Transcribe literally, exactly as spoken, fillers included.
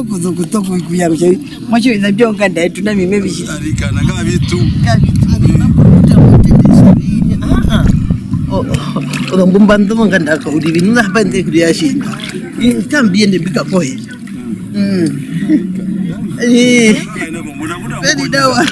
okuzu kutoku kuya kutja mwatje ovina vyo nganda yetu nami me vi tjiti. Arikana, nga vitu. Nga vitu. Aa, aa. O, o, ozombumba nḓo monganda kauri vi, nuna hapa nde kuri ya shinda. Ii, kambi yende mbika kohe. Mm. Ii. Very dawa.